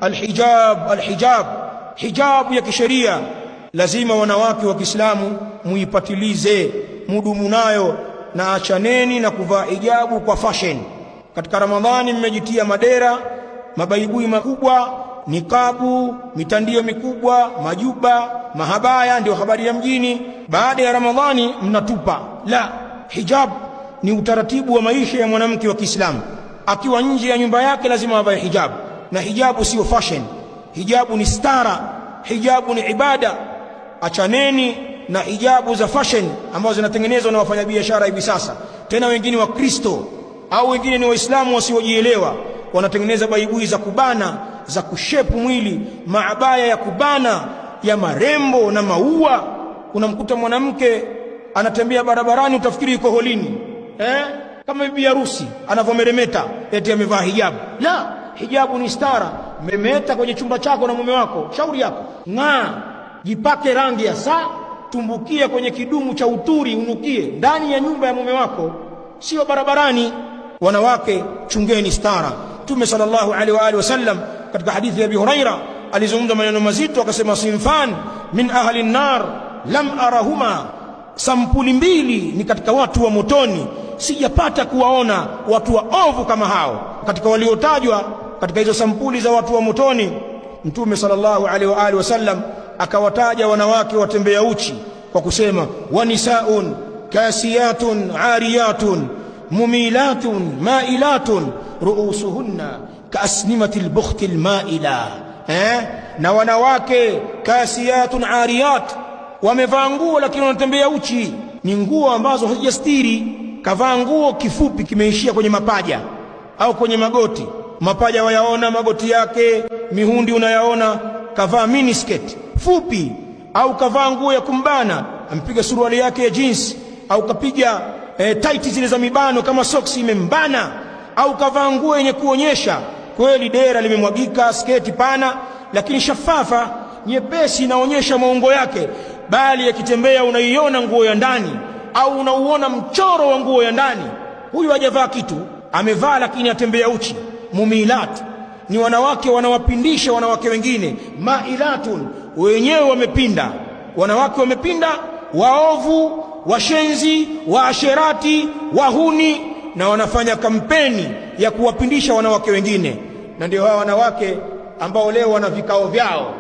Alhijab, alhijab, hijabu ya kisheria lazima wanawake wa Kiislamu muipatilize, mudumu nayo, na achaneni na kuvaa hijabu kwa fashion. Katika Ramadhani mmejitia madera, mabaibui makubwa, nikabu, mitandio mikubwa, majuba, mahabaya, ndio habari ya mjini. Baada ya Ramadhani mnatupa. La, hijab ni utaratibu wa maisha ya mwanamke wa Kiislamu. Akiwa nje ya nyumba yake lazima avae hijabu, na hijabu sio fashion. Hijabu ni stara, hijabu ni ibada. Achaneni na hijabu za fashion ambazo zinatengenezwa na wafanyabiashara hivi sasa, tena wengine wa Kristo au wengine ni Waislamu wasiojielewa, wanatengeneza baibui za kubana, za kushepu mwili, maabaya ya kubana ya marembo na maua. Unamkuta mwanamke anatembea barabarani, utafikiri yuko holini, kama bibi harusi anavyomeremeta, eti amevaa hijabu. La, hijabu ni stara. Meremeta kwenye chumba chako na mume wako, shauri yako. Ng'aa, jipake rangi ya saa, tumbukia kwenye kidumu cha uturi, unukie ndani ya nyumba ya mume wako, sio barabarani. Wanawake, chungeni stara. Mtume sallallahu alaihi wa alihi wasallam katika hadithi ya Abi Huraira alizungumza maneno mazito, akasema sinfan min ahli nar lam arahuma, sampuli mbili ni katika watu wa motoni, sijapata kuwaona watu waovu kama hao. Katika waliotajwa katika hizo sampuli za watu wa motoni, Mtume sallallahu alaihi wa alihi wasallam akawataja wanawake watembea uchi kwa kusema wanisaun kasiyatun ariyatun mumilatun mailatun ruusuhunna kaasnimati lbukhti lmaila. Na wanawake kasiyatun ariyat, wamevaa nguo lakini wanatembea uchi, ni nguo ambazo hazijastiri. Kavaa nguo kifupi kimeishia kwenye mapaja au kwenye magoti, mapaja wayaona, magoti yake, mihundi unayaona. Kavaa miniskirt fupi au kavaa nguo ya kumbana, ampiga suruali yake ya jeans au kapiga tight zile za mibano kama soksi imembana, au kavaa nguo yenye kuonyesha kweli dera limemwagika, sketi pana lakini shafafa nyepesi inaonyesha maungo yake, bali akitembea unaiona nguo ya ndani au unauona mchoro wa nguo ya ndani. Huyu hajavaa kitu, amevaa lakini atembea uchi. Mumilat ni wanawake wanawapindisha wanawake wengine. Mailatun, wenyewe wamepinda, wanawake wamepinda, waovu, washenzi, waasherati, wahuni, na wanafanya kampeni ya kuwapindisha wanawake wengine. Na ndio hawa wanawake ambao leo wana vikao vyao,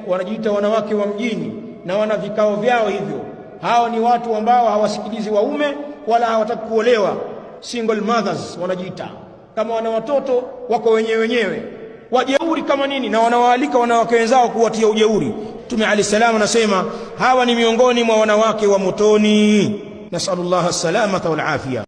wanajiita wanawake wa mjini na wana vikao vyao hivyo. Hao ni watu ambao hawasikilizi waume wala hawataki kuolewa, single mothers wanajiita, kama wana watoto wako wenyewe wenyewe, wajeuri kama nini, na wanawaalika wanawake wenzao kuwatia ujeuri. Mtume alayhi salam anasema hawa ni miongoni mwa wanawake wa motoni. Nasallallahu salamata wal afia.